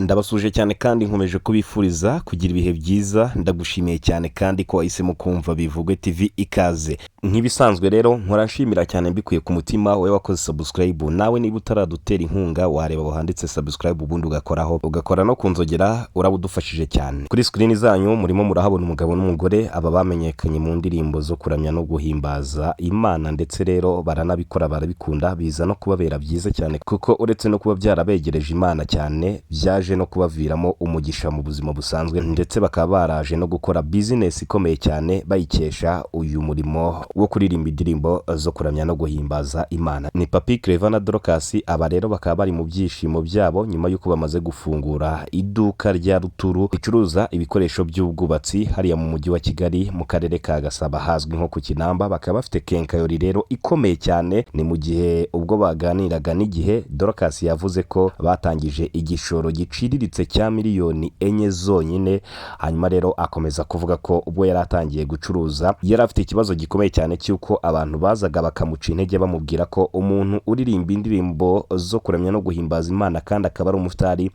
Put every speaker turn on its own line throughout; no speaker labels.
Ndabasuje cyane kandi nkomeje kubifuriza kugira ibihe byiza. Ndagushimiye cyane kandi ko wahisemo kumva Bivugwe TV. Ikaze nk'ibisanzwe rero, nkora nshimira cyane mbikuye ku mutima wowe wakoze subscribe. Nawe niba utaradutera inkunga, wareba aho handitse subscribe ubundi ugakoraho, ugakora no ku nzogera, uraba udufashije cyane. Kuri screen zanyu murimo murahabona umugabo n'umugore. Aba bamenyekanye mu ndirimbo zo kuramya no guhimbaza Imana, ndetse rero baranabikora, barabikunda, biza no kubabera byiza cyane, kuko uretse no kuba byarabegereje Imana cyane, byaje no kubaviramo umugisha mu buzima busanzwe, ndetse bakaba baraje no gukora business ikomeye cyane bayikesha uyu murimo wo kuririmba indirimbo zo kuramya no guhimbaza Imana. Ni Papi Clever na Dorcas. Aba rero bakaba bari mu byishimo byabo nyuma y'uko bamaze gufungura iduka rya ruturu ricuruza ibikoresho by'ubwubatsi hariya mu mujyi wa Kigali, mu karere ka Gasabo, hazwi nko ku Kinamba. Bakaba bafite quincaillerie rero ikomeye cyane. Ni mu gihe ubwo baganiraga n'igihe, Dorcas yavuze ko batangije igishoro giciriritse cya miliyoni 4 zonyine. Hanyuma rero akomeza kuvuga ko ubwo yari atangiye gucuruza yari afite ikibazo gikomeye cyane cy'uko abantu bazaga bakamuca intege, bamubwira ko umuntu uririmba indirimbo zo kuramya no guhimbaza Imana kandi akaba ari umusitari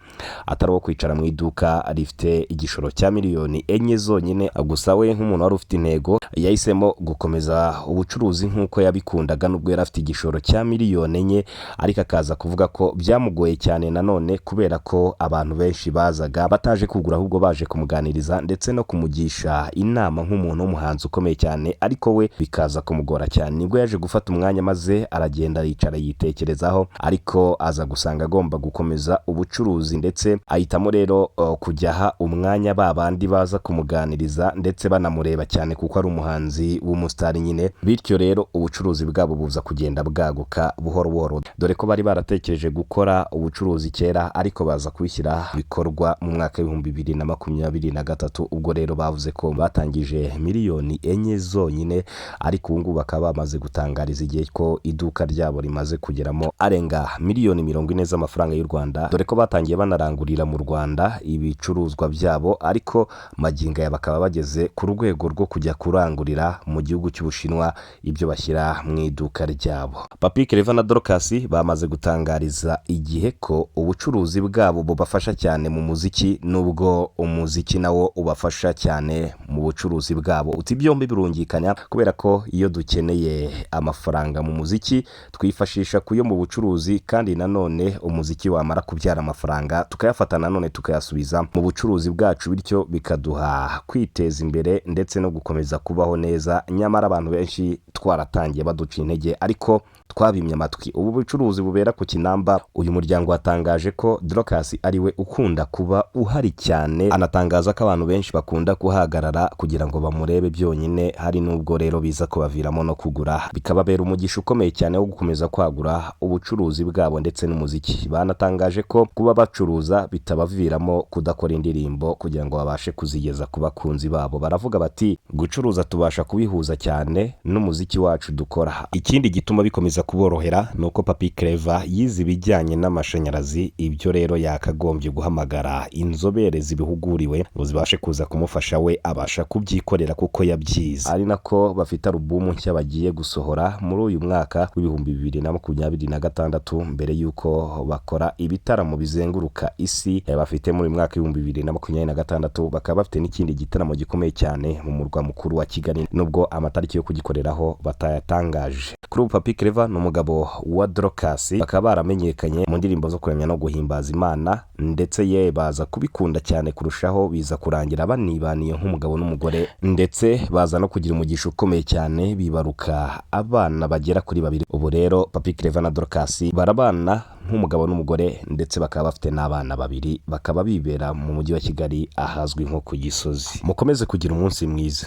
atari uwo kwicara mu iduka rifite igishoro cya miliyoni 4 zonyine. Gusa we nk'umuntu wari ufite intego yahisemo gukomeza ubucuruzi nk'uko yabikundaga nubwo yari afite igishoro cya miliyoni 4, ariko akaza kuvuga ko byamugoye cyane nanone kubera ko abantu benshi bazaga bataje kugura, ahubwo baje kumuganiriza ndetse no kumugisha inama nk'umuntu w'umuhanzi ukomeye cyane, ariko we bikaza kumugora cyane. Nibwo yaje gufata umwanya maze aragenda yicara yitekerezaho, ariko aza gusanga agomba gukomeza ubucuruzi, ndetse ahitamo rero kujya aha umwanya ba bandi baza kumuganiriza ndetse banamureba cyane kuko ari umuhanzi w'umusitari nyine. Bityo rero ubucuruzi bwabo buza kugenda bwaguka buhoro buhoro, dore ko bari baratekereje gukora ubucuruzi kera, ariko baza kubishyira bikorwa mu mwaka w'2023. Ubwo rero bavuze ko batangije miliyoni 4 zonyine, ariko ubu ngubu bakaba bamaze gutangariza igihe ko iduka ryabo rimaze kugeramo arenga miliyoni 40 z'amafaranga y'u Rwanda, dore ko batangiye banarangurira mu Rwanda ibicuruzwa byabo, ariko magingo aya bakaba bageze ku rwego rwo kujya kurangurira mu gihugu cy'Ubushinwa ibyo bashyira mu iduka ryabo. Papi Clever na Dorcas bamaze gutangariza igihe ko ubucuruzi bwabo bubafasha cyane mu muziki, nubwo umuziki nawo ubafasha cyane mu bucuruzi bwabo. Uti byombi birungikanya, kubera ko iyo dukeneye amafaranga mu muziki twifashisha kuyo mu bucuruzi, kandi nanone umuziki wamara kubyara amafaranga tukayafata nanone tukayasubiza mu bucuruzi bwacu, bityo bikaduha kwiteza imbere ndetse no gukomeza kubaho neza. Nyamara abantu benshi twaratangiye baduca intege, ariko twabimye amatwi. Ubu bucuruzi bubera ku Kinamba, uyu muryango watangaje ko Dorcas ari we ukunda kuba uhari cyane, anatangaza ko abantu benshi bakunda kuhagarara kugira ngo bamurebe byonyine. Hari n'ubwo rero biza kubaviramo no kugura, bikababera umugisha ukomeye cyane wo gukomeza kwagura ubucuruzi bwabo ndetse n'umuziki. Banatangaje ko kuba bacuruza bitabaviramo kudakora indirimbo kugira ngo babashe kuzigeza ku bakunzi babo. Baravuga bati: "Gucuruza tubasha kubihuza cyane n'umuziki wacu dukora." Ikindi gituma bikomeza kuborohera ni uko Papi Clever yize ibijyanye n'amashanyarazi. Ibyo rero yakagombye guhamagara inzobere zibihuguriwe ngo zibashe kuza kumufasha, we abasha kubyikorera kuko yabyize. Ari nako bafite alubumu nshya bagiye gusohora muri uyu mwaka w'2026, mbere y'uko bakora ibitaramo bizenguruka isi bafite muri uyu mwaka w'2026. Bakaba bafite n'ikindi gitaramo gikomeye cyane mu murwa mukuru wa Kigali, nubwo amatariki yo kugikoreraho batayatangaje. Kuri ubu Papi Clever ni umugabo wa Dorcas, bakaba baramenyekanye mu ndirimbo zo kuramya no guhimbaza Imana, ndetse ye baza kubikunda cyane kurushaho, biza kurangira banibaniye nk'umugabo n'umugore, ndetse baza no kugira umugisha ukomeye cyane, bibaruka abana bagera kuri babiri. Ubu rero Papi Clever na Dorcas barabana nk'umugabo n'umugore, ndetse bakaba bafite n'abana babiri, bakaba bibera mu mujyi wa Kigali ahazwi nko ku Gisozi. Mukomeze kugira umunsi mwiza.